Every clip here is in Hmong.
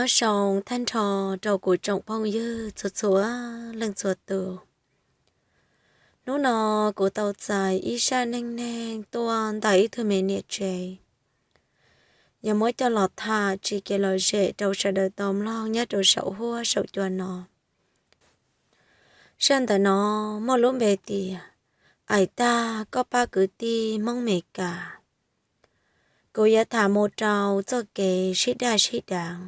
Nyob zoo tag nrho rau kuv tsoom phooj ywg txhua txhua leej txhua tus. Hnub no kuv tau txais ib zaj neej neeg tuaj ntawm ib tug me niam tsev, yog muab coj los tham tsim kev lom zem rau sawv daws tau mloog nyob rau saum huab saum cua no. Zaj ntawm no muaj lub npe tias Aim Tag Koj Pab Kwv Tij Hmoob Mes Kas. Kuv yuav tham mus rau txoj kev sib daj sib deev.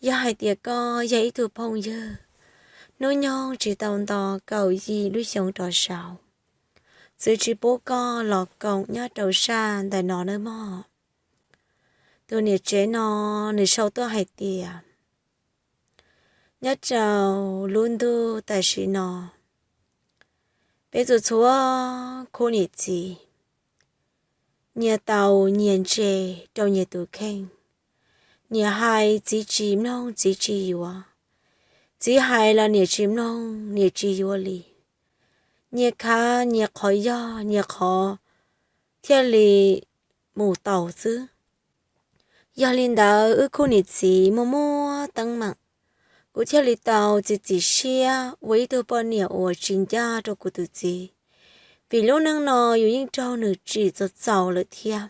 Yog hais tias koj yog ib tug phooj ywg hnub nyoog tsis tau nto kaum yim lub xyoo rov saud, txwv tsis pub koj los koom nyob rau zaj ntawm no nawb mog. Tus niam tsev no nws sau tuaj hais tias, nyob rau lub ntuj tam sim no, peb txhua txhua khub niam txiv, nyias tau nyias ntse rau nyias tus kheej. Niam hais txiv tsis mloog txiv tsis yuav, txiv hais los niam tsis mloog niam tsis yuav li. Nyias khav nyias qhov yog nyias qhov thiaj li mus tau xwb. Yog li ntawd wb khub niam txiv muaj muaj teeb meem, kuv thiaj li tau txiav txim siab ua ib tug poj niam uas tsis ncaj rau kuv tus txiv, vim lub neej no yus yeej raug nws tsim txaus txaus lawm thiab.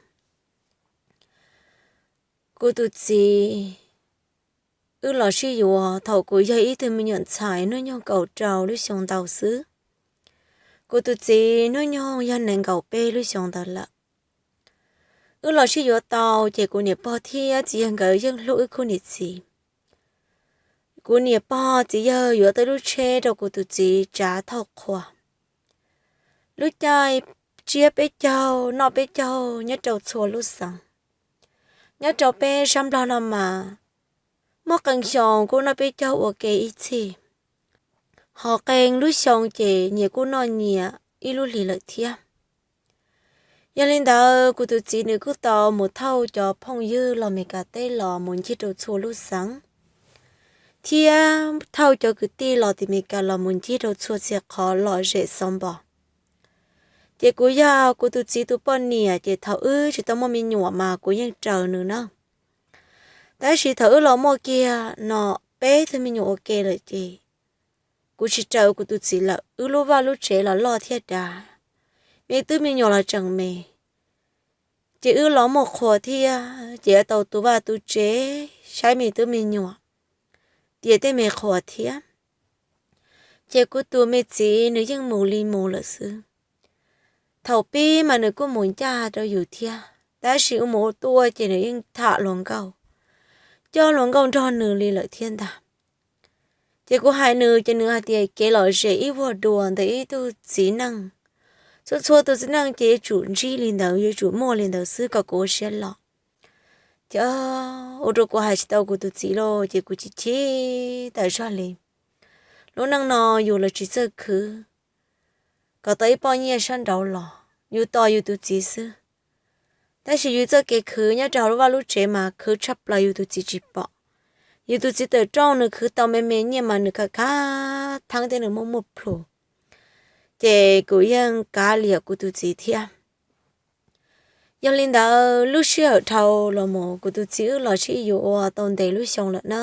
Kuv tus txiv, wb los sib yuav thaum kuv yog ib tug me nyuam ntxhais hnub nyoog kaum rau lub xyoo ntau xwb. Kuv tus txiv hnub nyoog yog nees nkaum peb lub xyoo ntawd lawm. Wb los sib yuav tau ces kuv niam pog thiab txiv yawg nkawd yeej hlub wb khub niam txiv. Kuv niam pog txiv yawg yuav tau lub tsheb rau kuv tus txiv tsav thauj qhua. Lub caij tsiab peb caug noj peb caug nyob rau txhua lub xeev. Nyob rau peb sab Nplog no mas muaj qee xyoo kuj noj peb caug ua ke ib txhij, ho qee lub xyoo ces nyias kuj noj nyias ib lub hlis lawm thiab. Yog li ntawd kuv tus txiv nws kuj tau mus thauj cov phooj ywg los Mes Kas teb los mus ncig rau txhua lub xeev, thiab thauj cov kwv tij los tim Mes Kas los mus ncig rau txhua txhia qhov lom zem xov npos. Ces kuv yog kuv tus txiv tus poj niam ces thaum wb tsis tau muaj me nyuam mas kuv yeej raws nws na. Tab sis thaum wb los muaj kiag no peb tug me nyuam ua ke lawm ces kuv tsis raws kuv tus txiv lawm. Wb lub vaj lub tsev los loj thiab dav, me tub me nyuam los tseem me, ces wb los muaj qhua thiab ces yuav tau tu vaj tu tsev saib me tub me nyuam, tiam tej me qhua thiab. Ces kuv tus me txiv nws yeej mus li mus lawm xwb. Thaum pib mas nws kuj mus ncaj rau yus thiab, tab sis ua mus ua tuaj ces nws yeej tham hluas nkauj, coj hluas nkauj nrog nws li lawm thiab ntag. Ces kuv hais nws ces nws hais tias kev lom zem ib vuag dua ntawm ib tug txiv neej, txhua txhua tus txiv neej ces yuav tsum ntsib li ntawd, yuav tsum muaj li ntawd xwb kom kuv ua siab loj. Ces ua rau kuv hais tsis tau kuv tus txiv lauj, ces kuv chim chim tawm zog li. Lub neej no yus los tsis txawj khwv kom tau ib pob nyiaj sab nraud los, yus tos yus tus txiv xwb. Tab sis yus txoj kev khwv nyob rau hauv lub vaj lub tsev mas khwv tshaj plaws yus tus txiv tsis pom. Yus tus txiv tawm rooj nws khwv tau me me nyiaj mas nws khav khav theeb thiab nws muaj muaj plhus. Ces kuv yeej kav liam kuv tus txiv thiab. Yog li ntawd lub sij hawm dhau los mus kuv tus txiv wb los sib yuav ua tau ntev lub xyoo lawm na.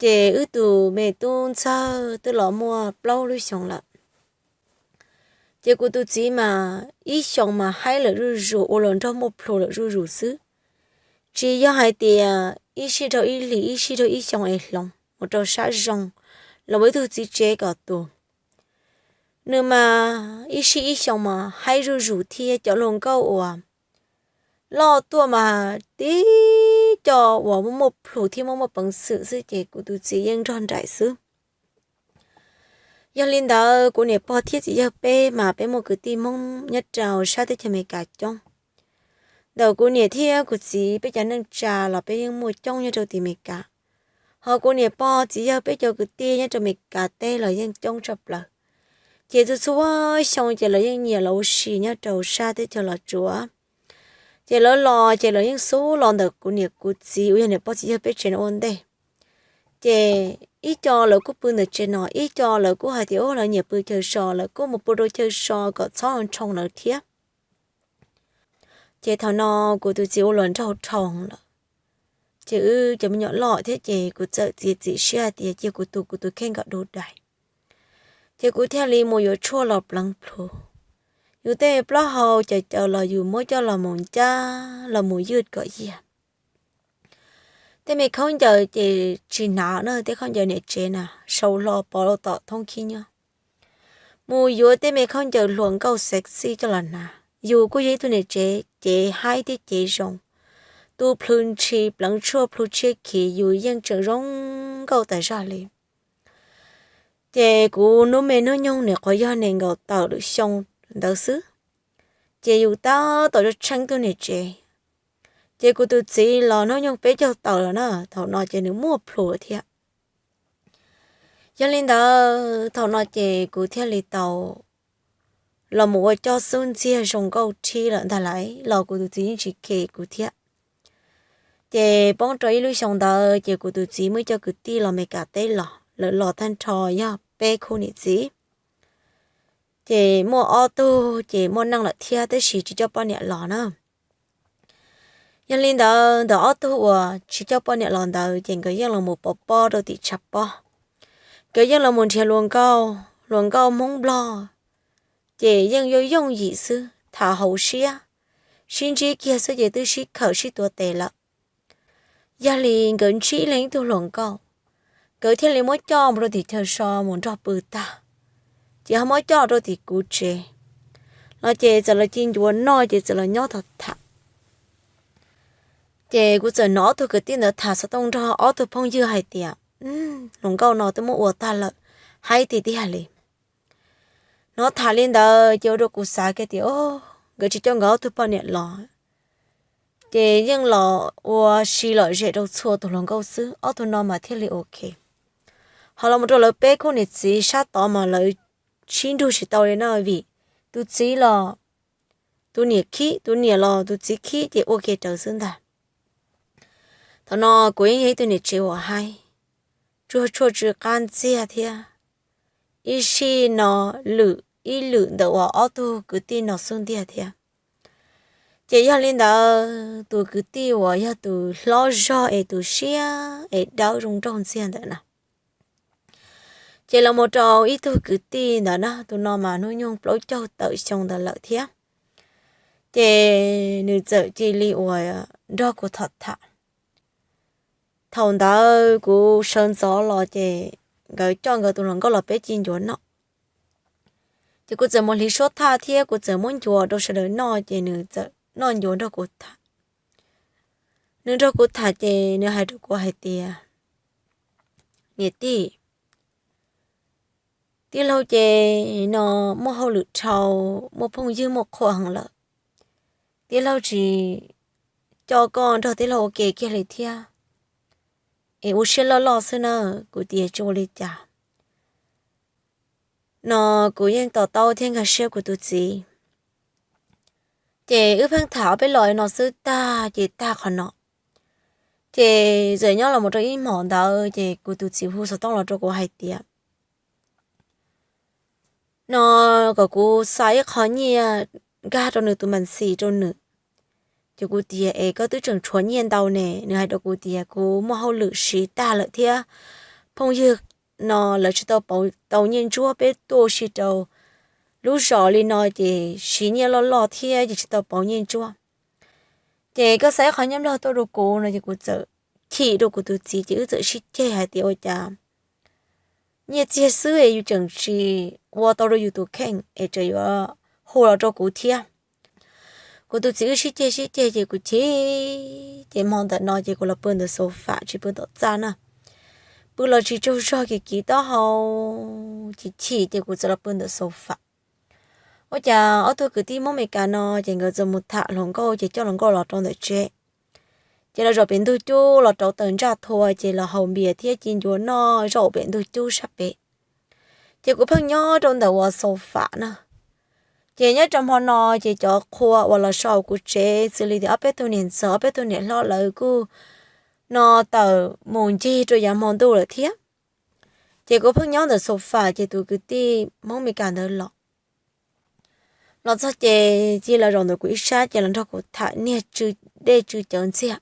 Ces wb tus me tub ntxawg twb los muaj plaub lub xyoo lawm. Ces kuv tus txiv mas ib xyoos mas haib lawm zuj zus, ua los nraug muaj plhus lawm zuj zus xwb. Tsis yog hais tias ib sij dhau ib hlis, ib sij dhau ib xyoo es hloov mus rau sab zoo los ua ib tug txiv tsev kom tus. Nws mas ib sij ib xyoos mas haib zuj zus thiab cov hluas nkauj uas loj tuaj mas tib co uas muaj muaj plhus thiab muaj muaj peev xwm xwb ces kuv tus txiv yeej nrog nraim xwb. Yog li ntawd kuv niam pog thiab txiv yawg peb mas peb muaj kwv tij Hmoob nyob rau sab teb chaws Amelikas coob. Ntawm kuv niam thiab kuv txiv peb cov neej tsa los peb yeej muaj coob nyob rau tim Amelikas. Ho kuv niam pog txiv yawg peb cov kwv tij nyob rau Amelikas teb los yeej coob tshaj plaws. Ces txhua txhua xyoo ces lawv yeej nyiam los ua si nyob rau sab teb chaws Los Tsuas. Ces lawv los ces lawv yeej xub los ntawm kuv niam kuv txiv uas yog niam pog txiv yawg peb tsev no ua ntej. Ces ib co lawv kuj pw ntawm tsev no, ib co lawv kuj hais tias ua lawv nyiam pw chaw so, lawv kuj mus pw rau chaw so kom txhob ntshoo lawv thiab. Ces thaum no kuv tus txiv ua los nraug dhau lawm. ces wb cov me nyuam loj thiab ces kuv txawm txiav txim siab hais tias cia kuv tu kuv tus kheej kom du dais. Ces kuv thiaj li mus yuav tshuaj los pleev plhu. Yus tej plaub hau cawv cawv los yus muab coj los mus ncab los mus ywj kom yiag. Tej me khaub ncaws ces tsis hnav na, tej khaub ncaws niam tsev na sau hlo pov rau tom thoob khib nyob. Mus yuav tej me khaub ncaws hluas nkauj sexy coj los hnav. Yus kuj yog ib tug niam tsev cev haib thiab cev zoo, tu plhws ntshis pleev tshuaj plhu tshiab khiv yus yeej tseem zoo nkauj tas zog li. Ces kuv hnub me hnub nyoog nim qhuav yog nees nkaum tawm lwm xyoo ntawd xwb, ces yus tab tom tseem tsheej tug niam tsev. Ces kuv tus txiv los hnub nyoog peb caug tawm lawm na, thaum no ces nws muaj plhus thiab. Yog li ntawd thaum no ces kuv thiaj li tau los mus ua coj xub ntxiag zoo nkauj rhib lawm ntag lauj, los kuv tus txiv yeej tsis khe kuv thiab. Ces poob rau ib lub xyoo ntawd ces kuv tus txiv muaj ib co kwv tij los Meskas teb los, lawv los tag nrho yog peb khub niam txiv. Ces muaj ob tug ces muaj neej lawm thiab tab sis tsis coj poj niam los na. Yog li ntawd ntawm ob tug uas tsis coj poj niam los ntawd ces nkawd yeej los mus pov pob rau tim tshav pob. Nkawd yeej los mus nrhiav hluas nkauj, hluas nkauj Hmoob Nplog, ces yeej yooj yooj yim xwb, tham hauv siab, sib ntsib kiag xwb ces twb sib khawm sib tuav tes lawm. Yog li nkawd ntsib leej ib tug hluas nkauj, nkawd thiaj li muab coj mus rau tim chaw so mus nrog pw tag, ces ho muab coj rau tim kuv tsev los ces txawm los ci ncuav noj ces txawm los nyob tham tham. Ces kuv txawm hnov ob tug kwv tij ntawd tham xov tooj nrog ob tug phooj ywg hais tias, hluas nkauj no twb muab ua tag lawm, haib tiag tiag li. Hnov tham li ntawd ces ua rau kuv xav kiag tias, o, nkawd tsis coj nkawd ob tug poj niam los, ces yeej los ua si lom zem rau txhua tus hluas nkauj xwb, ob tug no mas thiaj li ok. Ho los mus rau lawv peb khub niam txiv sab tod mas lawv sib nrug tsis tau li na, vim tus txiv los, tus niam khib, tus niam los tus txiv khib ces ua ke raws xwb ntag. Thaum no kuv yeej yog ib tug niam tsev uas haib, tsuag tshuaj tsw qab ntxiag thiab, ib sij no lwm ib lwm ntawm uas ob tug kwv tij no xub ntiag thiab. Ces yog li ntawd tus kwv tij uas yog tus hlob zog es tus siab es dawb zoo nraug ntxiag ntawm na, ces los mus rau ib tug kwv tij ntawd na, tus no mas hnub nyoog plaub caug tawm xyoo ntawd lawm thiab. Ces nws txawm cia li uas nrog kuv tham tham. Thaum ntawd kuv sawv ntxov los ces nkawd coj nkawd tus hluas nkauj los peb ci ncuav noj. Ces kuv txawm mus hliv suab thaj thiab kuv txawm muab ncuav rau sawv daws noj ces nws txawm noj ncuav nrog kuv tham. Nws nrog kuv tham ces nws hais rau kuv hais tias, niam tij, tij laug ces no muaj hauj lwm dhau, muaj phooj ywg muaj qhua heev lawm, tij laug tsis coj koj nrog tij laug ua ke kiag li thiab, es ua siab loj loj xwb na. Kuv tias tsis ua li cas. No kuv yeej to taub thiab nkag siab kuv tus txiv. Ces wb pheej tham ob peb los no xwb tag ces tag qhov no. Ces txawm nyob los mus rau ib hmos ntawd ces kuv tus txiv hu xov tooj los rau kuv hais tias, no kom kuv xa ib qho nyiaj nkag rau nws tus mas xis rau nws. Ces kuv tias es koj twb tseem tshuav nyiaj ntau ne. Nws hais rau kuv tias kuv muaj hauj lwm siv tag lawm thiab phooj ywg no lawv tsis tau pauv tau nyiaj ntsuab, peb tuaj ua si rau lub zos li no ces siv nyiaj loj loj thiab ces tsis tau pauv nyiaj ntsuab. Ces koj xa ib qho nyiaj nplog tuaj rau kuv no ces kuv txawm chim rau kuv tus txiv ces wb txawm sib ceg hais tias ua cas nyiaj txiag xwb es yus tseem tsis ua tau rau yus tus kheej es tseem yuav hu los rau kuv thiab. Kuv tus txiv wb sib ceg sib ceg ces kuv chim, ces hmo ntawm no ces kuv los pw ntawm xaus fam tsis pw tom txaj na. Pw los tsis tsaug zog, kiv kiv taub hau, chim chim ces kuv txawm los pw ntawm xaus fam. Ua cas ob tug kwv tij Hmoob Meskas no ces nkawd txawm mus tham hluas nkauj ces coj hluas nkauj los rau ntawm tsev. Ces los zaum pem ntug cub los rauv taws ntsaj thua ces los haus npias thiab ci ncuav noj zaum pem ntug cub sab pem. Ces kuv pheej nyob rau ntawm uas xaus fam na. Ces nyob rau hmo no ces cov qhua uas los so hauv kuv tsev xws li tias ob peb tug niam ntxawm ob peb tug niam hlob lawv kuj no tawm mus ncig rau yav hmo ntuj lawm thiab. Ces kuv pheej nyob ntawm xaus fam ces tus kwv tij Hmoob Meskas ntawd los. Los txog ces cia los zaum ntawm kuv ib sab ces los nrog kuv tham niag tsw dej tsw cawv ntxiag.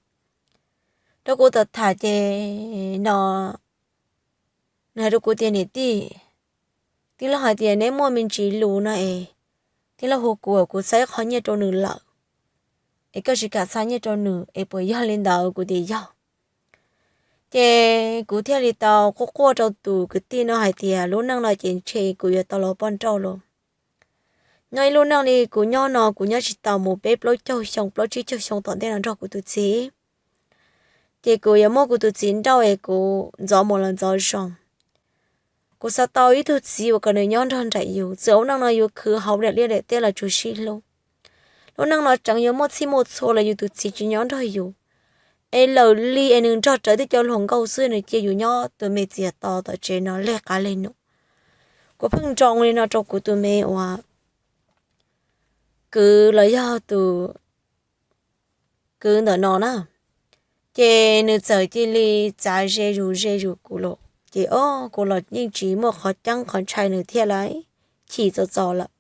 rau kuv tham tham ces no nws hais rau kuv tias, Niam tij, tij laug hais tias neb muaj me ntsis lus no es tij laug hu kuv, kuv xa ib qho nyiaj rau nws lawm, es koj tsis kam xa nyiaj rau nws es puas yog li ntawd? Kuv tias yog. Ces kuv thiaj li tau quaj quaj rau tus kwv tij no hais tias lub neej no ces ntshe kuv yuav tau los poj nrauj los. Nyob ib lub neej li kuv nyob no kuv nyob tsis tau mus peb plaub caug xyoo plaub tsib caug xyoo tom ntej no nrog kuv tus txiv. Ces kuv yuav muab kuv tus txiv nrauj es kuv ntxov mus los ntxov zoo. Kuv xav tau ib tug txiv uas kom nws nyob nrog nraim yus, txawm ua neej no yuav khwv hauv daim liaj daim teb los tsuas sib hlub. Lub neej no tseev yuav muaj txhij muaj txhua los yus tus txiv tsis nyob nrog yus, es lawm li es nws nrog rawv tib co hluas nkauj xwb, nws cia yus nyob tus me txias to tom tsev no leg qav leg num. Kuv pheej nroo li no rau kuv tus me uas kwv los yog tus kwv ntawm no na, ces nws txawm cia li txav ze zus ze zus kuv lawm ces o, kuv los yeej tsis muaj qhov ceeb qhov ntshai nws thiab lauj, chim txaus txaus lawm.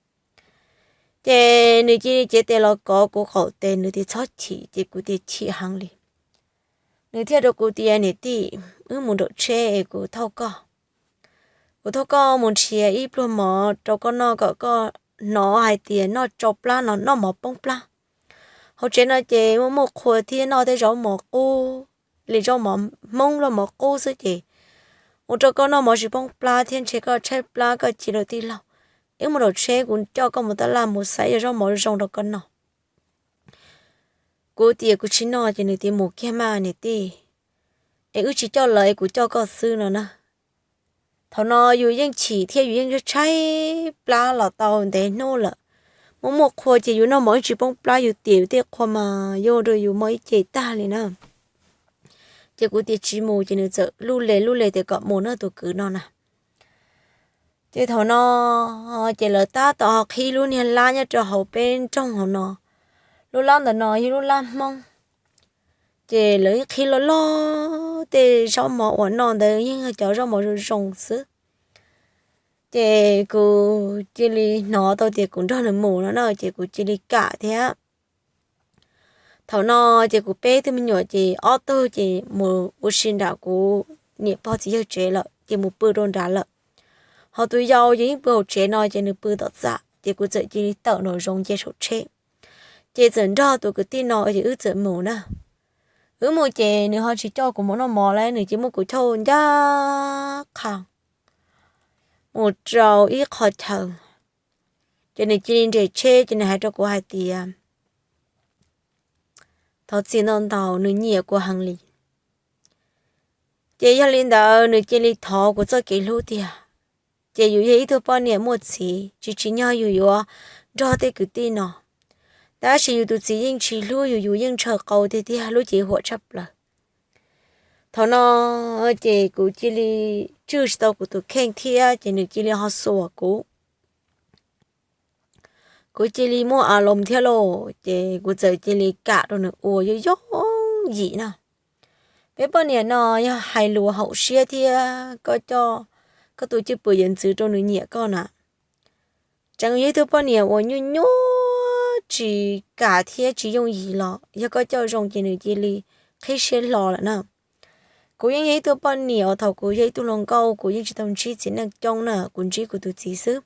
Ces nws cia li cev tes los kov kuv qaum tes, nws tias txhob chim, ces kuv tias chim heev li. Nws thiaj rau kuv tias, Niam tij, wb mus nraum tsheb es kuv thauj koj, kuv thauj koj mus nrhiav ib pluag mov rau koj noj kom koj hnov hais tias noj tsau plab no noj mov poob plab. Hauv tsev no ces muaj muaj qhua thiab noj tej zaub mov qub li zaub mov Hmoob, zaub mov qub xwb ces ua rau koj noj mov tsis poob plab thiab ntshe koj tshaib plab koj chim rau tij laug. Wb mus nraum tsheb, kuv coj koj mus taj laj mus xaiv zaub mov zoo rau koj noj. Kuv tias kuv tsis noj, ces nws tias mus kiag mas niam tij, es wb tsis coj lawv es kuv coj koj xwb no na. Thaum no yus yeej chim thiab yus yeej tshaib plab los tau ntev hnub lawm, muaj muaj qhua ces yus noj mov tsis poob plab, yus tiam yus tej qhua mas yuav ua rau yus mob ib ce tag li na. Ces kuv tias tsis mus, ces nws txawm lub le lub le tias kom mus no tus kwv no na. Ces thaum no ces lawv tab tom ho qhib lub niag lab nyob rau hauv peb nroog hauv no. Lub lab ntawm no yog lub lab Hmoob, ces lawv qhib loj loj, tej zaub mov uas noj ntawd yeej yog cov zaub mov zoo zoo xwb. Ces kuv cia li hnov tau tias kuv nrog nws mus no na, ces kuv cia li kam thiab. Thaum no ces kuv peb tug me nyuam ces ob tug ces mus ua si nram kuv niam pog txiv yawg tsev lawm, ces mus pw rau nrad lawm. Ho tus yau ces yeej pw hauv tsev no, ces nws pw tom txaj, ces kuv txawm cia li tawm nraum zoov nce saum tsheb, ces txawm nrog tus kwv tij no ces wb txawm mus na. Wb mus ces nws ho tsis coj kuv mus noj mov lawm, nws cia muab kuv coj ncaj qha mus rau ib qho chaw, ces nws cia li nres tsheb, ces nws hais rau kuv hais tias, thov txim ntau ntau, nws nyiam kuv heev li. Ces yog li ntawd nws cia li thov kuv txoj kev hlub tiag. Ces yus yog ib tug poj niam muaj txiv, tsis tsim nyog yus yuav nrog tej kwv tij no, tab sis yus tus txiv yeej tsis hlub yus, yus yeej ntshaw qau tiag tiag, lub cev huam tshaj plaws. Thaum no ces kuv cia li tswj tsis tau kuv tus kheej thiab, ces nws cia li ho xuas kuv. Kuv cia li muaj a loos thiab lauj, ces kuv txawm cia li kam rau nws ua yooj yooj yim na. Peb poj niam no yog hais lus haum siab thiab koj coj koj tus cwj pwm yawm ntxwv rau nws nyiam koj na. Tseev yog ib tug poj niam uas nyuaj nyuaj tsis kam thiab tsis yooj yim los yog koj coj zoo ces nws cia li qhib siab hlo lawm na. Kuv yeej yog ib tug poj niam uas thaum kuv yog ib tug hluas nkauj kuv yeej tsis tau ntsib txiv neej coob na, kuv ntsib kuv tus txiv xwb.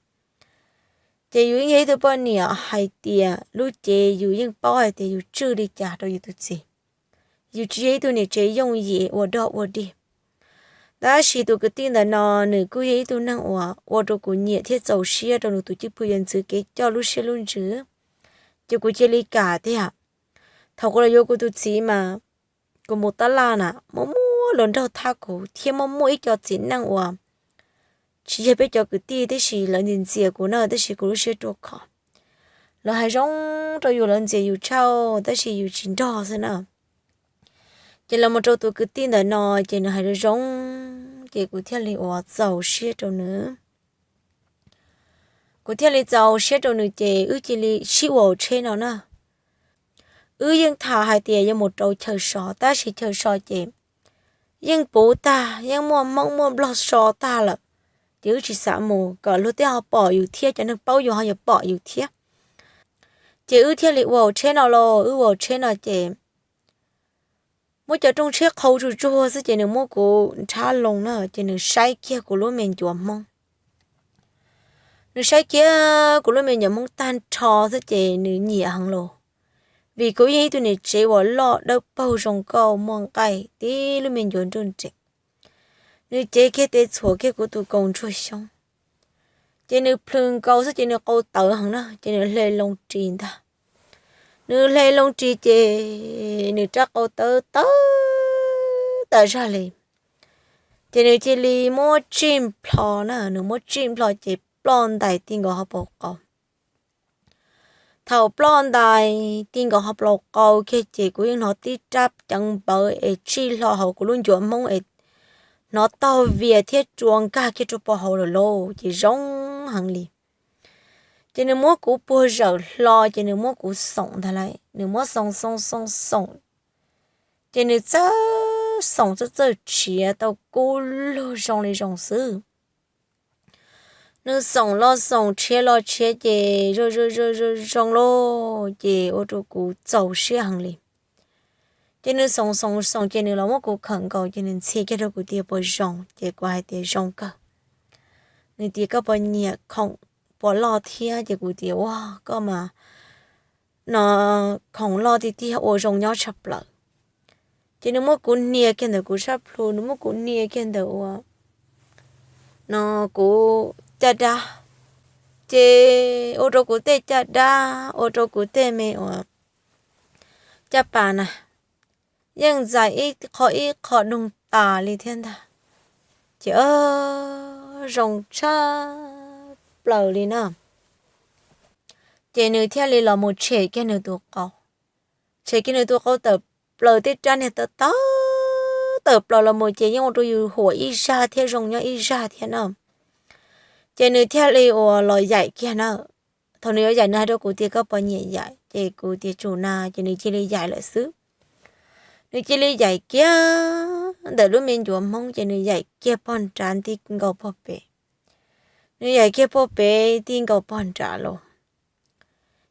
Ces yus yeej yog ib tug poj niam hais tias lub cev yus yeej paub hais tias yus tswj li cas rau yus tus txiv. Yus tsis yog ib tug niam tsev yooj yim ua dog ua dig. Tab sis tus kwv tij ntawm no nws kuj yog ib tug neeg uas ua rau kuv nyiam thiab txaus siab rau nws tus cwj pwm yawm ntxwv kev coj lub siab lub ntsws, ces kuv cia li kam tiag. Thaum kuv los yuav kuv tus txiv mas kuv mus tab laj na, muaj muaj luag nraug thab kuv thiab muaj muaj ib co txiv neej uas tsis yog peb cov kwv tij, tab sis lawv ntxias ntxias kuv na, tab sis kuv lub siab ruaj khov. Lawv hais zoo rau yus, lawv ntxias yus tshaj, tab sis yus tsis nrog xwb na. Ces los mus rau tus kwv tij ntawm no, ces nws hais zoo zoo, ces kuv thiaj li ua txaus siab rau nws. Kuv thiaj li txaus siab rau nws ces wb cia li sib ua hauv tsheb no na. Wb yeej tham hais tias yuav mus rau chaw so, tab sis chaw so ces yeej puv tag, yeej muaj Hmoob muaj Nplog so tag lawm, ces wb tsis xav mus kom luag tej ho pom yus thiab, cov neeg paub yus ho yuav pom yus thiab. Ces wb thiaj li ua hauv tsheb no los, wb ua hauv tsheb no ces muab cov rooj tshiab qhau tsuj tsuag xwb ces nws muab kuv nrhab loo na ces nws saib kiag kuv lub me ncuav Hmoob. Nws saib kiag kuv lub me ncuav Hmoob tag nrho xwb ces nws nyiam heev los, vim kuv yog ib tug niam tsev uas loj dawb paug zoo nkauj muaj nqaij tib lub me ncuav nruj nreem. Nws cev kiag tes txhuam kiag kuv tus kaus ntsuag xyoob, ces nws plhws nkaus xwb ces nws qau tawv heev na ces nws hle loo ris ntag. Nws hle loo ris ces nws rab qau tawv tawv tas zog li. Ces nws cia li muab tsij nplho na, nws muab tsij nplho ces ploj ntais ti nkaus hauv paus qau. Thaum ploj ntais ti nkaus hauv paus qau kiag ces kuv yeej hnov tib rab ceev npawv es tsij hlo hauv kuv lub ncuav Hmoob es hnov taug vias thiab rua nkag kiag rau paus hauv lawm lauj, ces zoo heev li. Ces nws muab kuv puag zawm hlo ces nws muab kuv xoom ntag lauj, nws muab xoom xoom xoom xoom, ces nws txawj xoom txawj txawj tshiav tau kub lug zoo li zoo xwb. Nws xoom los xoom tshiav los tshiav ces zoo zoo zoo zoo lauj, ces ua rau kuv txaus siab heev li. Ces nws xoom xoom xoom ces nws los muab kuv khawm nkaus ces nws ntxhi kiag rau kuv tias puas zoo, ces kuv hais tias zoo kawg. Nws tias koj puas nyiam khoom puas loj thiab, ces kuv tias ua koj mas no khoom loj tiag tiag ua zoo nyob tshaj plaws. Ces nws muab kuv hnia kiag ntawm kuv sab plhu, nws muab kuv hnia kiag ntawm ua no kuv caj dab, ces ua rau kuv tej caj dab ua rau kuv tej me ua caj pas na yeej ntxais ib qho ib qho doog tas li thiab ntag. Ces zoo tshaj plaws li na. Ces nws thiaj li los mus tshem kiag nws tus qau, tshem kiag nws tus qau tawm plaws tej rab niag tawv tawv tawm plaws los mus ces yeej ua rau yus huam ib zaj thiab zoo nyob ib zaj thiab na. Ces nws thiaj li ua los yaim kiag na. Thaum nws yuav yaim nws hais rau kuv tias koj puas nyiam yaim, ces kuv tias tsum na, ces nws cia li yaim lawm xwb. Nws cia li yaim kiag ntawm lub me ncuav Hmoob ces nws yaim kiag pog nrad nti nkaus pog pem. Nws yaim kiag pog pem nti nkaus pog nrad los,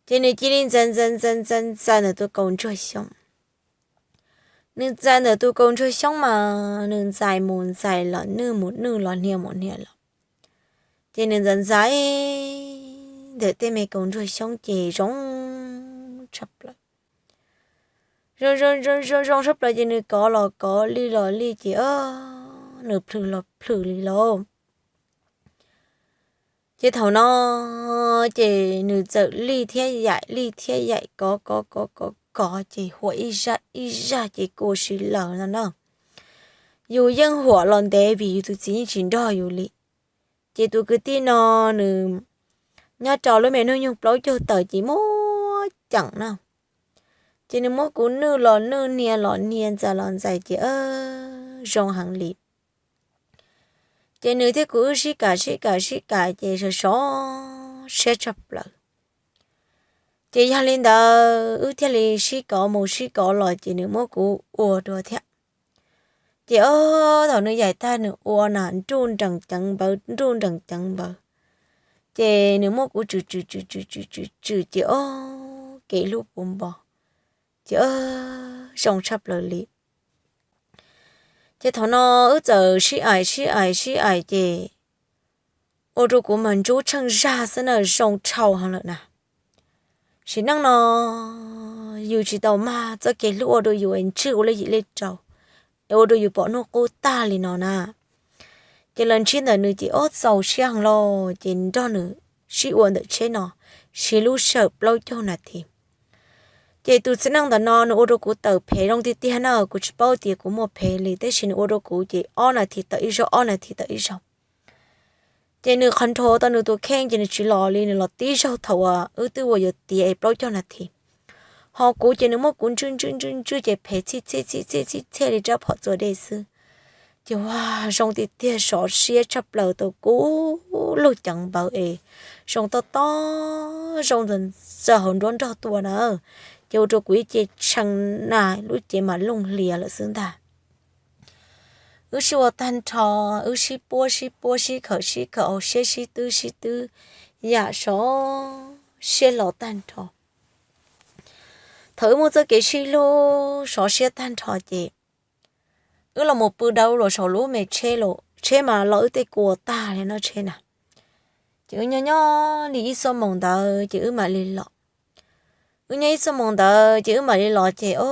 ces nws cia li ntxais ntxais ntxais ntxais ntxais ntawm tus kaus ntsuag xyoob. Nws ntxais ntawm tus kaus ntsuag xyoob mas nws ntxais mus ntxais los nwj mus nwj los hnia mus hnia los, ces nws ntxais ntxais ntawm tej me kaus ntsuag xyoob ces zoo tshaj plaws. Zoo zoo zoo zoo tshaj plaws ces nws kov los kov li los li ces nws plhws los plhws li lauj. Ces thaum no ces nws txawm li thiab yaim li thiab yaim kov kov kov kov kov ces huam ib zaj ib zaj ces kua si lawm no na. Yus yeej huam los ntev vim yus tus txiv yeej tsis nrog yus li. Ces tus kwv tij no nws nyob rau lub me hnub nyoog plaub caug tawm ces muaj ceem na. Ces nws muab kuv nwj los nwj hnia los hnia ntxais los ntxais ces zoo heev li. Ces nws thiab kuv wb sib kam sib kam sib kam ces sov sov siab tshaj plaws. Ces yog li ntawd wb thiaj li sib kov mus sib kov los ces nws muab kuv ua dua thiab. Ces ob thaum nws yaim tag nws ua na nruj nreem ceev npawv nruj nreem ceev npawv. Ces nws muab kuv tswm tswm tswm tswm tswm tswm tswm ces ob kev hlub puv npo, ces zoo tshaj plaws li. Ces thaum no wb txawm sib aim sib aim sib aim ces ua rau kuv mas ntsub tsheej zag xwb na zoo dhau heev lawm na. Sim neej no yus tsis tau mag txoj kev hlub ua rau yus es ntswj ua lej yim lej rau, es ua rau yus pom hnub qub tag li no na. Ces los ntsib ntawm nws ces ob txaus siab heev los ces nrog nws sib ua ntawm tsheb no, siv lub sij hawm plaub caug nas this. Ces tus txiv neej ntawm no nws ua rau kuv tawm phem zoo tiag tiag na, kuv tsis paub tias kuv muaj phem li tab sis nws ua rau kuv ces ob nas this tawm ib zaug ob nas this tawm ib zaug. Ces nws qhov nrho tau nws tus kheej ces nws tsis los li, nws los tib zaug thaum uas wb twb ua yuav tiav es plaub caug nas this. Ho kuv ces nws muab kuv ntswj ntswj ntswj ntswj ces phem txhij txhij txhij txhij txhij li rab phom txua dej xwb. Ces ua zoo tiag tiag sov siab tshaj plaws tau kub lug ceev npawv es zoo tob tob zoo ntxaws hauv nruab nrog tua na. Ces ua rau kuv ib ce tshee na lub cev mas looj hlias lawm xwb ntag. Wb sib ua tag nrho, wb sib puab sib puab sib khawm sib khawm hauv siab sib twb sib twb yam sov siab hlo tag nrho. Thaum wb muaj txoj kev sib hlub sov siab tag nrho ces wb los mus pw dawb los saum lub me tsheb, tsheb mas los wb tej kua tag li no tsheb na. Ces wb nyob nyob li ib xuab moos ntawd ces wb mam li los. Wb nyob ib xuab moos ntawd ces wb mam li los ces o,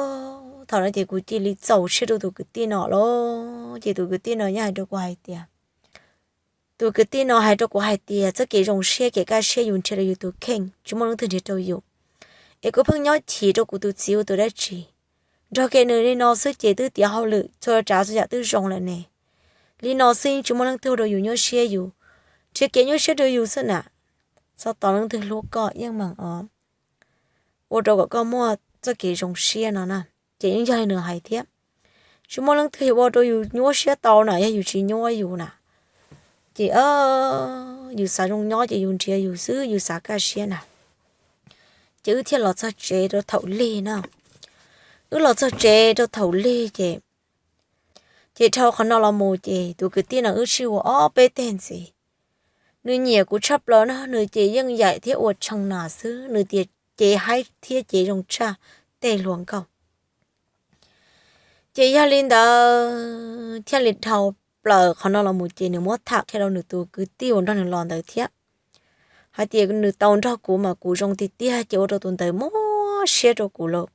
thaum no ces kuv cia li txaus siab rau tus kwv tij no lawm. Ces tus kwv tij no yeej hais rau kuv hais tias, tus kwv tij no hais rau kuv hais tias txoj kev zoo siab kev kaj siab yus nrhiav rau yus tus kheej, tsis muaj leej twg nrhiav rau yus. Es kuv pheej nyob chim rau kuv tus txiv ua tus dab tsi, nrog kev nws li no xwb ces twb tiav hauj lwm txhua tsav txhua yam twb zoo lawm ne. Li no xwb yeej tsis muaj leej twg ua rau yus nyuaj siab, yus nrhiav kev nyuaj siab rau yus xwb na. Txhob tos leej twg hlub koj, yeej meem os, ua rau kom koj muaj txoj kev zoo siab no na. Ces yeej yog li nws hais thiab, tsis muaj leej twg yuav ua rau yus nyuaj siab tau na, yog yus tsis nyuaj yus na. Ces yus xav zoo nyob ces yus nrhiav yus xwb, yus xav kaj siab na. Ces wb thiaj los txog tsev rau thaum lig na. Wb los txog tsev rau thaum lig ces, ces dhau qhov no los mus ces tus kwv tij no wb sib ua ob peb teg ntxiv. Nws nyiam kuv tshaj plaws no, nws ces yeej yaim thiab ua tshee nas xwb, nws tias cev haib thiab cev zoo tshaj tej hluas nkauj. Ces yog li ntawd thiaj li dhau plaws qhov no los mus ces nws muab tham qhia rau nws tus kwv tij uas nrog nws los ntawd thiab, hais tias nws tau nrog kuv mas kuv zoo tiag tiag, ces ua rau tus ntawd muaj siab rau kuv lawm.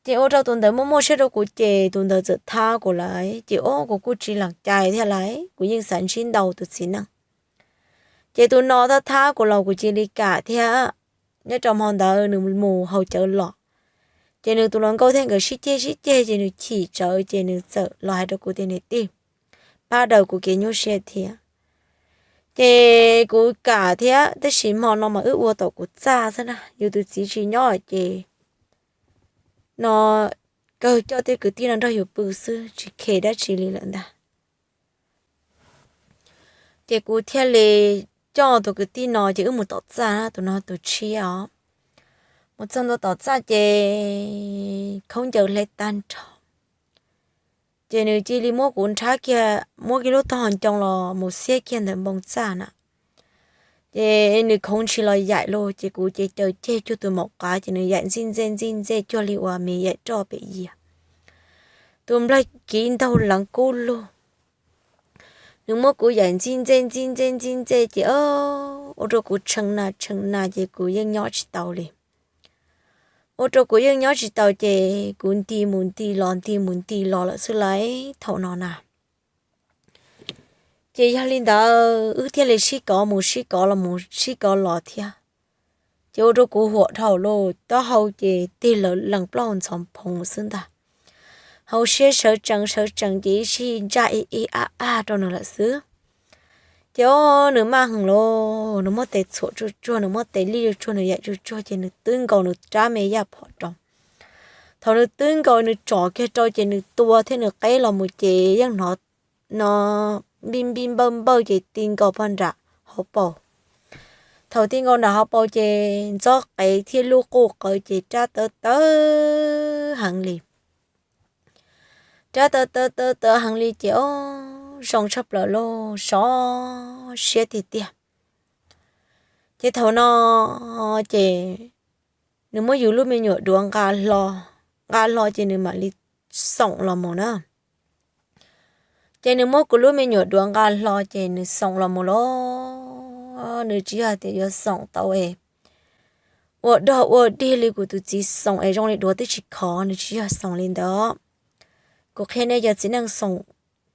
Ces ua rau tus ntawd muaj muaj siab rau kuv ces tus ntawd txawm thab kuv lawm, ces o kuv kuj tsis lees cai thiab lawm, kuv yeej xav ntsib ntau tus txiv neej. Ces tus no thab thab kuv los kuv cia li kam thiab. Nyob rau hmo ntawd nws mus haus cawv los, ces nws tus hluas nkauj thiab nkawd sib ceg sib ceg ces nws chim tsawv ces nws txawm los hais rau kuv tias, niam tij, pab daws kuv kev nyuaj siab thiab. Ces kuv kam thiab, tab sis hmo no mas wb ua tom kuv txaj xwb na, yus tus txiv tsis nyob ces no kawg coj tej kwv tij no nrog yus pw xwb, tsis khe dab tsi li lawm ntag. Ces kuv thiaj li coj tus kwv tij no ces wb mus tom txaj, tus no tus tshiab os. Mus txog ntua tom txaj ces khaub ncaws hle tag nrho. Ces nws cia li muab kuv nrhab kiag, muab kiag lub tog ncoo los mus xiab kiag ntawm npoo txaj na. Ces nws khoov ntshis los yaim los ces kuv ces caws ceg cuag tus maum qav ces nws yaim ntxij ntxej ntxij ntxej cuag li uas me yaim roj pem yias. Tus nplaig kiv ntaug leev kub lug. Nws muab kuv yaim ntxij ntxej ntxij ntxej ntxij ntxej ces ua rau kuv tshee nas tshee nas ces kuv yeej nyob tsis tau li. Ua rau kuv yeej nyob tsis tau ces kuv nti mus nti los nti mus nti los lawm xwb lauj thaum no na. Ces yog li ntawd wb thiaj li sib kov mus sib kov los mus sib kov los thiab. Ces ua rau kuv huam dhau lawm, taub hau ces tig lawv lees plaub hau ntxhov phoov xwb ntag. Hauv siab sawv tsees sawv tsees ces ib sij ntsaj ib ib ab ab rau nws lawm xwb. Ces o, nws maj heev lauj, nws muab tes txhuam tsuag tsuag, nws muab tes lij tsuag tsuag, nws yaim tsuag tsuag ces nws twb nkaus nws rab me yaj phom rau. Thaum nws twb nkaus nws tsom kiag rau ces nws tua thiab nws qeb los mus ces yeej hnov no npij npij npawj npawj ces ti nkaus pog nram hauv paus. Thaum ti nkaus nram hauv paus ces ntxob qev thiab lub quj qawv ces rab tawv tawv heev li. Rab tawv tawv tawv tawv heev li ces o, zoo tshaj plaws lauj, sov siab tiag tiag. Ces thaum no ces nws muab yus lub me nyuam duav nqa hlo, nqa hlo ces nws mam li xoom los mus na. Ces nws muab kuv lub me nyuam duav nqa hlo ces nws xoom los mus lauj, nws tsis yog tias yuav xoom tau es ua dog ua dig li kuv tus txiv xoom es zoo li duav twb tsis khov, nws tsis yog xoom li ntawd. Kuv qhia nej cov txiv neej xoom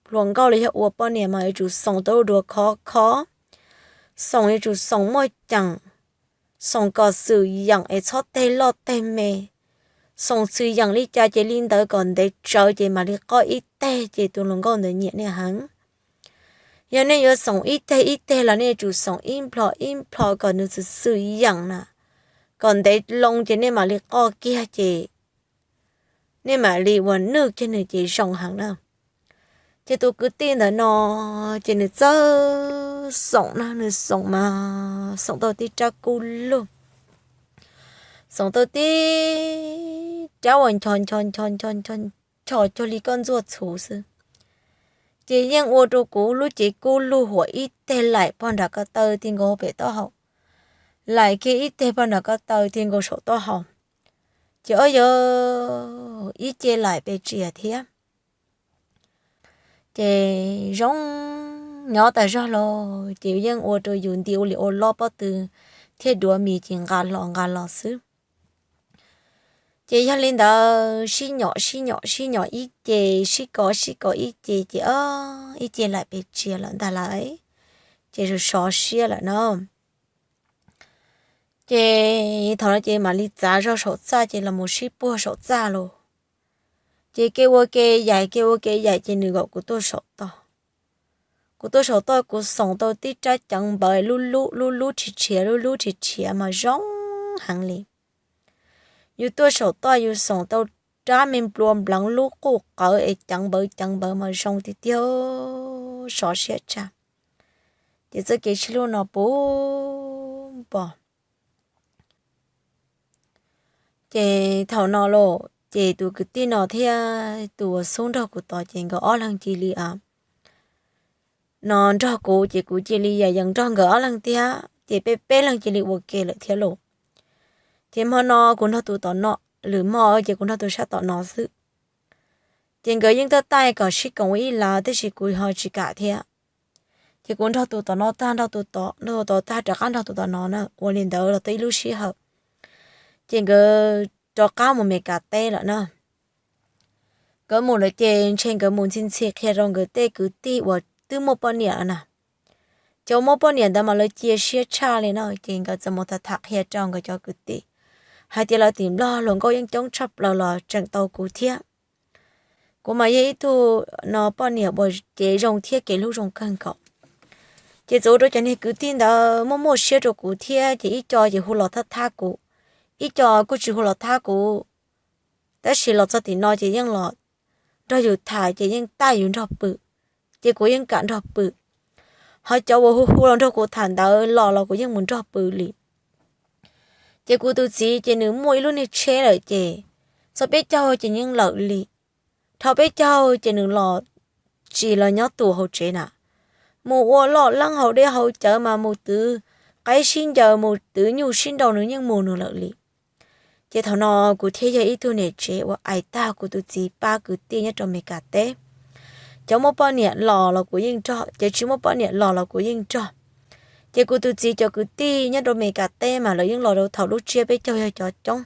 hluas nkauj los yog ua poj niam mas yuav tsum xoom tau lub duav khov khov, xoom yuav tsum xoom muaj ceem, xoom kom xwm yeem es txhob teg loj teg me. Xoom xwm yeem li cas ces li ntawd, kom ntev tsawv ces mam li qoj ib teg ces tus hluas nkauj ntawd nyiam nej heev. Yog nej yuav xoom ib teg ib teg los nej yuav tsum xoom ib nplho ib nplho kom nws xwm xwm yeem na, kom ntev loo ces nej mam li qoj kiag ces nej mam li ua nwj kiag nws ces zoo heev na. Ces tus kwv tij ntawd no ces nws txawj xoom na, nws xoom mas xoom tau tib rab kub lug, xoom tau tib rab uas ncho ncho ncho ncho ncho ncho cuag li koj ntxuaj txhuv xwb. Ces yeej ua rau kuv lub cev kub lug huam ib teg laim pog nram ko taw ti nkaus pem taub hau, laim kiag ib teg pog nram ko taw ti nkaus saum taub hau. Ces o yog ib ce laim pes tsias thiab. Ces zoo nyob tas zog los ces yeej ua rau yus nti ua li ua loj pob tw thiab duav mis ces nqa los nqa los xwb. Ces yog li ntawd sib nyom sib nyom sib nyom ib ce, sib kov sib kov ib ce ces ib ce laim pes tsia lawm ntag lauj, ces sov siab lawm no. Ces thaum no ces mam li txav zog saum txaj ces los mus sib puag saum txaj los. Ces kev ua kev yaim kev ua kev yaim ces nws kom kuv tuaj saum toj. Kuv tuaj saum toj kuv xoom tau tib rab ceev npawv lub lub lub lub rhiv rhiav lub lub rhiv rhiav mas zoo heev li. Yus tuaj saum toj yus xoom tau rab me nplua npleev lub quj qawv es ceev npawv ceev npawv mas zoo tiag tiag, sov siab tshaj. Ces txoj kev sib hlub no puv npo. Ces thaum no los ces tus kwv tij no thiab tus uas xub nrog kuv tod ces nkawd ob leeg cia li no nrog kuv ces kuv cia li yam yees nrog nkawd ob leeg thiab ces peb peb leeg cia li ua ke lawm thiab lauj. Ces hmo no kuv nrog tus tom no, lwm hmo ces kuv nrog tus sab tom no xwb. Ces nkawd yeej tuaj taij kom sib koom ua ib lawm tab sis kuv ho tsis kam thiab. Ces kuv nrog tus tom no tag nrog tus tom, nrog tus tom tag rov qab nrog tus tom no na, ua li ntawd los tau ib lub sij hawm ces nkawd rov qab mus Mes Kas teb lawm na. Nkawd mus lawm ces ntshe nkawd mus ntxhi ntxhi qhia rau nkawd tej kwv tij uas twb muaj poj niam lawm na. Cov muaj poj niam ntawd mas lawv cia siab tshaj li no ces nkawd txawm mus tham tham qhia rau nkawd cov kwv tij hais tias lawv tim Nplog hluas nkauj yeej coob tshaj plaws los tseem tau kuv thiab. Kuv mas yog ib tug no poj niam uas cev zoo thiab kev hlub zoo kawg nkaus. Ces txawm ua rau cov niag kwv tij ntawd muaj muaj siab rau kuv thiab ces ib co ces hu los thab thab kuv, ib co kuj tsis hu los thab kuv. Tab sis los txog tim no ces yeej los nrog yus tham ces yeej taij yus nrog pw, ces kuv yeej kam nrog pw. Ho cov uas hu hu los nrog kuv tham ntawd los los kuv yeej mus nrog pw li. Ces kuv tus txiv ces nws muaj ib lub niag tsheb lawm ces txog peb caug ces yeej lawm li. Dhau peb caug ces nws los tsis los nyob tus hauv tsev na, mus ua loj leeb haus dej haus cawv mas mus twv qaib sib ncaws mus twv nyuj sib nraus nws yeej mus nws lawm li. Ces thaum no kuv thiaj yog ib tug niam tsev uas ais tag kuv tus txiv pab kwv tij nyob rau Mes Kas teb. Cov muaj poj niam los los kuv yeej nrog, cov tsis muaj poj niam los los kuv yeej nrog. Ces kuv tus txiv cov kwv tij nyob rau Mes Kas teb mas lawv yeej los rau thaum lub tsiab peb caug yog cov coob,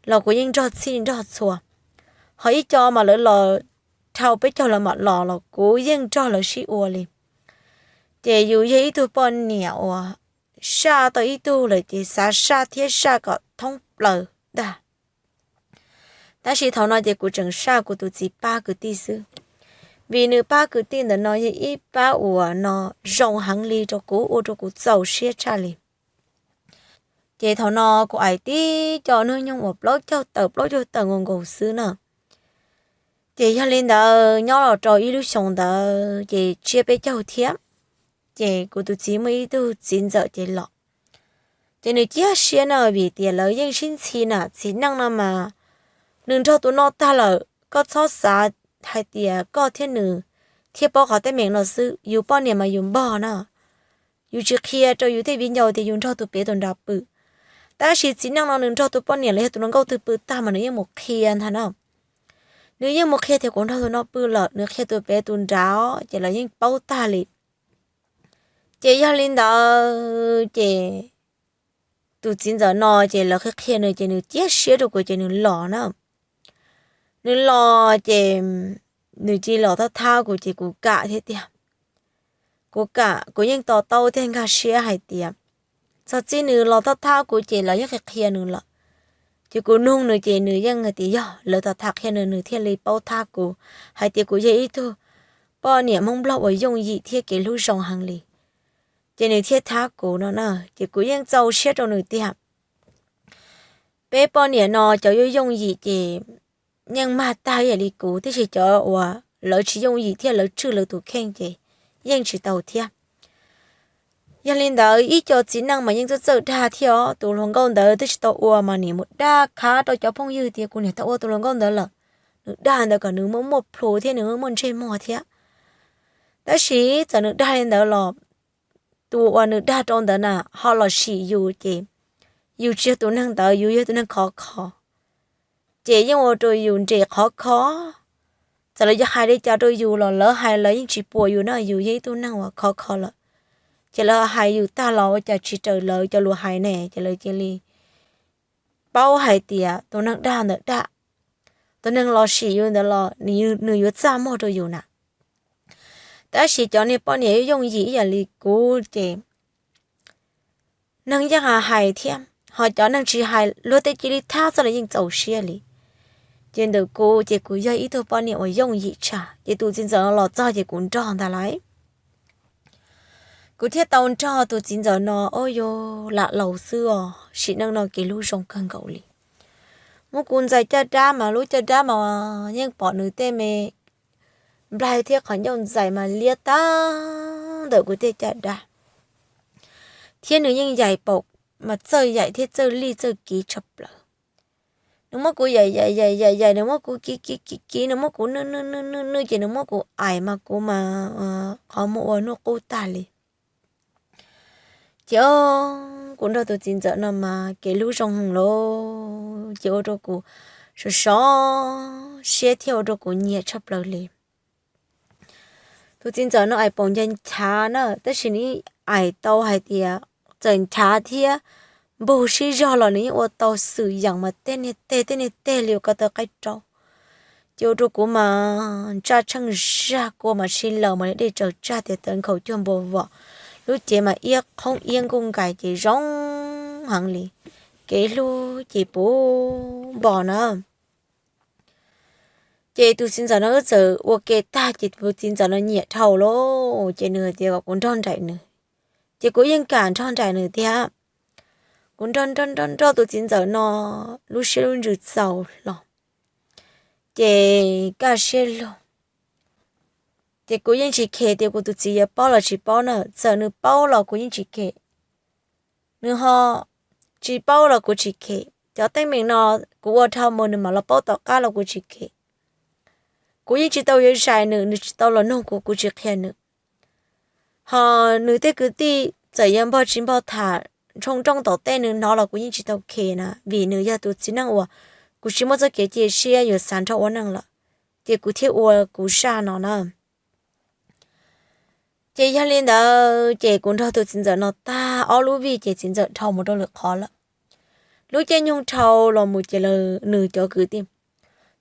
los kuv yeej nrog txhij nrog txhua. Ho ib co mas lawv los dhau peb caug lawv mam los los kuv yeej nrog lawv sib ua li. Ces yus yog ib tug poj niam uas saj tau ib tug lawm ces xav saj thiab saj kom thoob plaws ntag. Tab sis thaum no ces kuv tseem saj kuv tus txiv pab kwv tij xwb, vim nws pab kwv tij ntawm no yog ib pab uas no zoo heev li rau kuv, ua rau kuv txaus siab tshaj li. Ces thaum no kuv ais tib co hnub nyoog uas plaub caug tawm plaub caug tawm nkaus nkaus xwb na. Ces yog li ntawd nyob los rau ib lub xyoo ntawd ces tsiab peb caug thiab, ces kuv tus txiv muaj ib tug txiv ntxawm ces los. Ces nws ciaj siab no vim tias lawv yeej sib ntxhi na, txiv neej no mas nws nrog tus no tag lawm koj txhob xav hais tias koj thiab nws thiaj paub qhov teeb meem no xwb, yus poj niam mas yus npog na. Yus tsis qhia rau yus tej viv ncaus tias yus nrog tus pem tus nrad pw, tab sis txiv neej no nws nrog tus poj niam los yog tus hluas nkauj twg pw tag mas nws yeej mus qhia ntag na. Nws yeej mus qhia tias kuv nrog tus no pw lawm, nws qhia tus pem tus nrad ces lawv yeej paub tag li. Ces yog li ntawd ces tus txiv ntxawm no ces lawv qhia qhia nws ces nws ciaj siab rau kuv ces nws los na. Nws los ces nws cia li los thab thab kuv ces kuv kam thiab tiag. Kuv kam, kuv yeej to taub thiab nkag siab hais tias txog txij nws los thab thab kuv ces lawv yeej qhia qhia nws lawm. Ces kuv nug nws ces nws yeej hais tias yog lawv tham tham qhia nws nws thiaj li paub thab kuv hais tias kuv yog ib tug poj niam Hmoob Nplog uas yooj yim thiab kev hlub zoo heev li. Ces nws thiaj thab kuv no na, ces kuv yeej txaus siab rau nws tiag. Peb poj niam no cov yooj yooj yim ces yeej mag tag ib yam li kuv, tiam sis cov uas lawv tsis yooj yim thiab lawv tswj lawv tus kheej ces yeej tsis tau thiab. Yog li ntawd ib co txiv neej mas yeej txawj txawj dag thiab os, tus hluas nkauj ntawd twb tsis tau ua mas nim mus dag qhab rau cov phooj ywg tias kuv niam tau ua tus hluas nkauj ntawd lawm. Nws dag ntawd kom nws muaj muaj plhus thiab nws muaj muaj ntsej muag thiab. Tab sis txawm nws dag li ntawd los tus uas nws dag rau ntawd na ho los sim yus ces yus tsis yog tus neeg ntawd, yus yog tus neeg khov kho, ces yeej ua rau yus nres khov kho. txawm lawv yog hais li cas rau yus los lawv hais lawv yeej tsis puas yus na, yus yog ib tug neeg uas khov kho lawm. Ces lawv hais yus tag los ua cas tsis raws lawv cov lus hais ne, ces lawv cia li paub hais tias tus neeg dag ntawm dag, tus neeg los sim yus ntawd los nws yuav txaj muag rau yus na. Tab sis cov niag poj niam yooj yim ib yam li kuv ces neeg yeej hais thiab, ho cov neeg tsis hais luag tej cia li thab txog los yeej txaus siab li. Ces ntawm kuv ces kuv yog ib tug poj niam uas yooj yim tshaj, ces tus txiv ntxawm no los txog ces kuv nrog ntag lauj. Kuv thiaj tau nrog tus txiv ntxawm no, ua yus lam laus xwb os, sim neej no kev hlub zoo kawg nkaus li. Muab kuv ntxais caj dab mas lub caj dab mas yeej pom nws tej me nplaig thiab qhov ncauj ntxais mas liab tag ntawm kuv tej caj dab, thiab nws yeej yaim paum mas txawj yaim thiab txawj lij txawj kiv tshaj plaws. Nws muab kuv yaim yaim yaim yaim yaim, nws muab kuv kiv kiv kiv kiv, nws muab kuv nwj nwj nwj nwj nwj ces nws muab kuv aim mas kuv mas qhov muag ua hnub qub tag li. Ces kuv nrog tus txiv ntxawm no mas kev hlub zoo heev lauj, ces ua rau kuv sov sov siab thiab ua rau kuv nyiam tshaj plaws li. Tus txiv ntxawm no aim paum nchav nchav na, tab sis nws yeej aim tau hais tias txawm nchav thiab npug sib zog los nws yeej ua tau xwm yeem mas tej niag teg tej niag teg li ua ko taw qaib rau. Ces ua rau kuv mas ntsaj tsheej zaj kua mas sib laws mas li dej tsaws tsag tias tawv nkhaus cuag npua vom, lub cev mas iab qhoob iab nkuj nkais ces zoo heev li, kev hlub ces puv npo na. Ces tus txiv ntxawm no wb txawm ua ke tag ces tus txiv ntxawm no nyiam dhau lawm ces nws hais tias kom kuv nrog nraim nws, ces kuv yeej kam nrog nraim nws thiab. Kuv nrog nrog nrog nrog tus txiv ntxawm no lub siab lub ntsws txaus hlo, ces kaj siab lug. Ces kuv yeej tsis khes tias kuv tus txiv yuav paub los tsis paub na, txawm nws paub los kuv yeej tsis khes, nws ho tsis paub los kuv tsis khes. Cov teeb meem no kuv ua dhau mus nws mam los paub tom qab los kuv tsis khes. Kuv yeej tsis tau yuav zais nws, nws tsis tau los nug kuv, kuv tsis qhia nws. Ho nws tej kwv tij txawm yuav npog tsis npog tham nroo nrooj tom tej nws hnov los kuv yeej tsis tau khes na, vim nws yog tus txiv neej uas kuv tsis muaj txoj kev cia siab yuav xav nrog ua neej lawm, ces kuv thiaj ua kuv zaj no na. Ces yog li ntawd ces kuv nrog tus txiv ntxawm no tag ob lub vij ces txiv ntxawm dhau mus rau lwm qhov lawm. Lub caij nyoog dhau los mus ces nws cov kwv tij,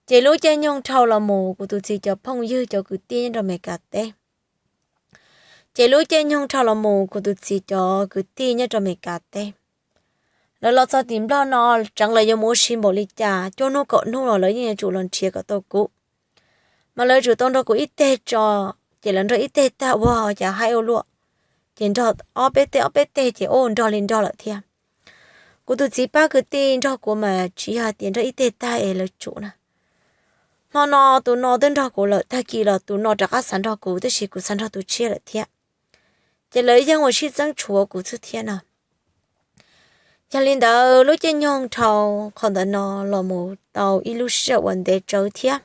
ces lub caij nyoog dhau los mus kuv tus txiv cov phooj ywg cov kwv tij nyob rau Amelikas teb, ces lub caij nyoog dhau los mus kuv tus txiv cov kwv tij nyob rau Amelikas teb, lawv los txog tim Nplog no tseev lawv yuav mus ua si npaum li cas, cuaj hnub kaum hnub los lawv yeej yuav tsum los nrhiav kom tau kuv. Mas lawv tsum tau nrog kuv ib teg tso, ces lawv nrog ib teg tag ua cas haib ua luaj, ces nrog ob peb teg ob peb teg ces ua nrog li nrog lawm thiab. Kuv tus txiv pab kwv tij nrog kuv mas tsis yog hais tias nrog ib teg tag es lawv tsum na. Hmo no tus no twb nrog kuv lawm, tag kis los tus no rov qab xav nrog kuv, tab sis kuv xav nrog tus tshiab lawm thiab. Ces lawv yeej ua sib txeeb tshuav kuv xwb thiab no. Yog li ntawd lub caij nyoog dhau qhov ntawd no los mus tau ib lub sij hawm uas ntev tsawv thiab,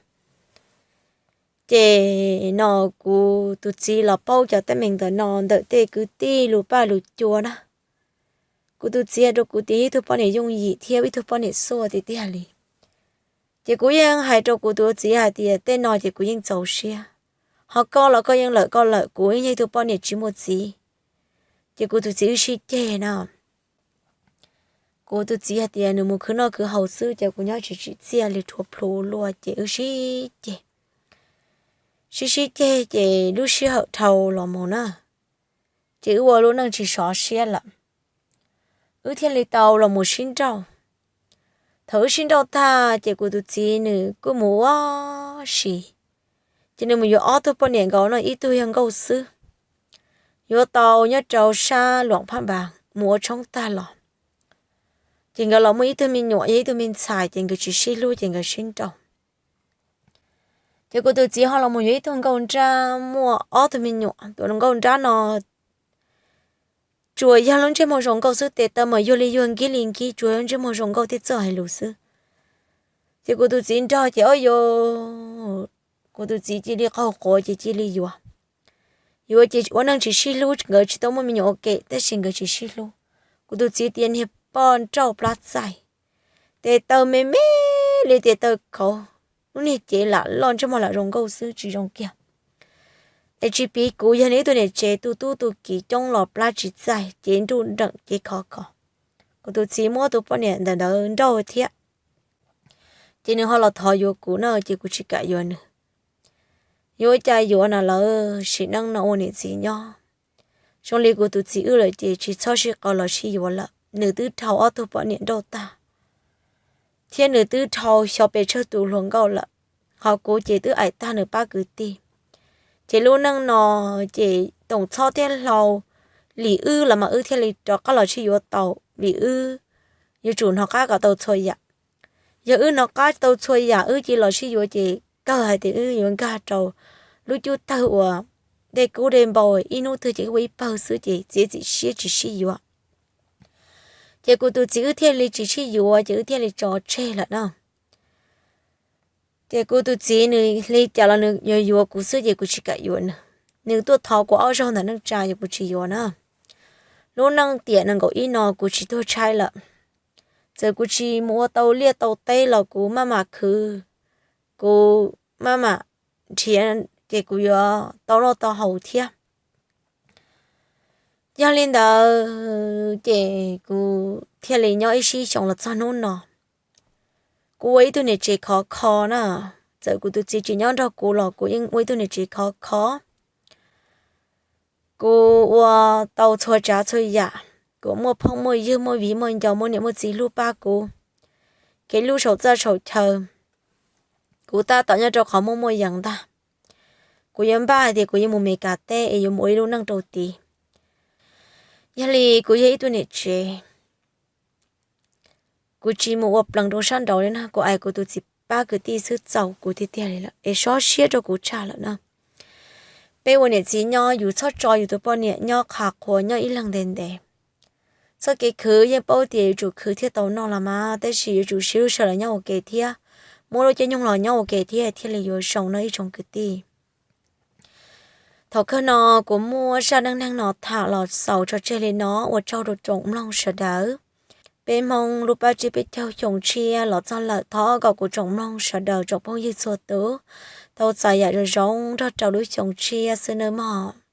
ces no kuv tus txiv los paub cov teeb meem ntawm no ntawm tej kwv tij lus paj lus cua na. Kuv tus txiv hais rau kuv tias ib tug poj niam yooj yim thiab ib tug poj niam xuaj tiag tiag li. Ces kuv yeej hais rau kuv tus txiv hais tias tej no ces kuv yeej txaus siab, ho koj los koj yeej lawm koj lawm, kuv yeej yog ib tug poj niam tsis muaj txiv. Ces kuv tus txiv wb sib ceg na. Kuv tus txiv hais tias nws mus khwv noj khwv haus xwb ces kuv nyob tsis tsim txiaj li rhuav plhu luaj ces wb sib ceg. Sib sib ceg ces lub sij hawm dhau los mus na, ces wb ua lub neej tsis sov siab lawm, wb thiaj li tau los mus sib nrauj. Thaum wb sib nrauj tag ces kuv tus txiv nws kuj mus ua si, ces nws mus yuav ob tug poj niam nkaus no, ib tug yog nkauj xwb, yuav tau nyob rau sab Luam Phaj Npas mus ua tshoob tag los, ces nkawd los muaj ib tug me nyuam yog ib tug me ntxhais ces nkawd tsis sib hlub ces nkawd sib nrauj. Ces kuv tus txiv ho los mus yuav ib tug nkauj nrab muaj ob tug me nyuam, tus nkauj nrab no tsuas yog lub ntsej muag zoo nkauj xwb, tes taw mas yuag li yuag nkib li nkib, tsuas yog lub ntsej muag zoo nkauj thiab txawj hais lus xwb. Ces kuv tus txiv nrog ces ob yus, kuv tus txiv cia li qaug quav ces cia li yuav. Yuav ces ua neej tsis sib hlub, nkawd tsis tau muaj me nyuam ua ke tab sis nkawd tsis sib hlub. Kuv tus txiv tias niag poj nrauj plab txaij, tes taw me me li tes taw kauv, lub niag cev lam loj ntsej muag lam zoo nkauj xwb tsis zoo kiag. Es tsis piv kuv yog nws ib tug niam tsev tu tub tu kiv coob los plab tsis txaij, cev nruj nreem cev khov kho. Kuv tus txiv muab tus poj niam ntawm ntawd nrauj thiab, ces nws ho los thov yuav kuv na ces kuv tsis kam yuav nws. Yuav cas yuav na lawv, sim neej no ua niam txiv nyob, zoo li kuv tus txiv wb lawm ces tsis txhob sib qau los sib yuav lawm. Nws twb dhau ob tug poj niam nrauj tag, thiab nws twb dhau xyov pes tsawg tus hluas nkauj lawm, ho kuv ces twb aim tag nws pab kwv tij. Ces lub neej no ces toom txhob thiab hlau, lim wb los mas wb thiaj li rov qab los sib yuav tau, vim wb yuav tsum hnov qab kom tau txhua yam. Yog wb hnov qab tau txhua yam wb cia li los sib yuav ces kawg hais tias wb yuav nkag rau lub cub tawg uas dej kub dej npau, ib hnub twg ces wb ua ib pawg xwb ces txiav txim siab tsis sib yuav. Ces kuv tus txiv wb thiaj li tsis sib yuav ces wb thiaj li tso tseg lawm na. Ces kuv tus txiv nws li cas los nws yuav yuav kuv xwb ces kuv tsis kam yuav nws. Nws tuaj thov kuv ob zaug ntawm neej tsa ces kuv tsis yuav na. Lub neej tiam nees nkaum ib no kuv tsis tuag tshaib lawm. Txawm kuv tsis mus ua tau liaj tau teb los kuv maj mam khwv, kuv maj mam nrhiav ces kuv yuav tau noj tau haus thiab. Yog li ntawd ces kuv thiaj li nyob ib sib xyoos los txog hnub no. Kuv ua ib tug niam tsev khov kho na, txawm kuv tus txiv tsis nyob nrog kuv los kuv yeej ua ib tug niam tsev khov kho. Kuv ua tau txhua tsav txhua yam, kuv muaj phooj muaj ywg muaj viv muaj ncaus muaj niam muaj txiv hlub pab kuv, kev hlub saum txaj saum chaw. Kuv tab tom nyob rau qhov muaj muaj yees ntag. Kuv yuav npaj hais tias kuv yuav mus Meskas teb es yuav mus ua ib lub neej rau tid. Yog li kuv yog ib tug niam tsev, kuv tsis mus ua plees rau sab nraud li na, kuv ais kuv tus txiv pab kwv tij xwb txaus kuv tiag tiag li lawm es sob siab rau kuv tshaj lawm na. Peb ua niam txiv nyob yus txhob tso yus tus poj niam nyob qhov qhuas nyob ib leeg ntev ntev. Txoj kev khwv yeej paub tias yuav tsum khwv thiaj tau noj los mas, tab sis yuav tsum siv lub sij hawm los nyob ua ke thiab, muab lub caij nyoog los nyob ua ke thiab thiaj li yuav zoo no ib tsoom kwv tij. Thaum kawg no kuv muab zaj neej neeg no tham los xaus tso tseg li no, ua tsaug rau tsoom mloog sawv daws. Peb Hmoob lub pab tsib peb caug xyoo tshiab los txog lawm, thov kom kuv tsoom mloog sawv daws tsoom phooj ywg txhua tus tau txais yam zoo zoo nrog rau lub xyoo tshiab xwb nawb mog.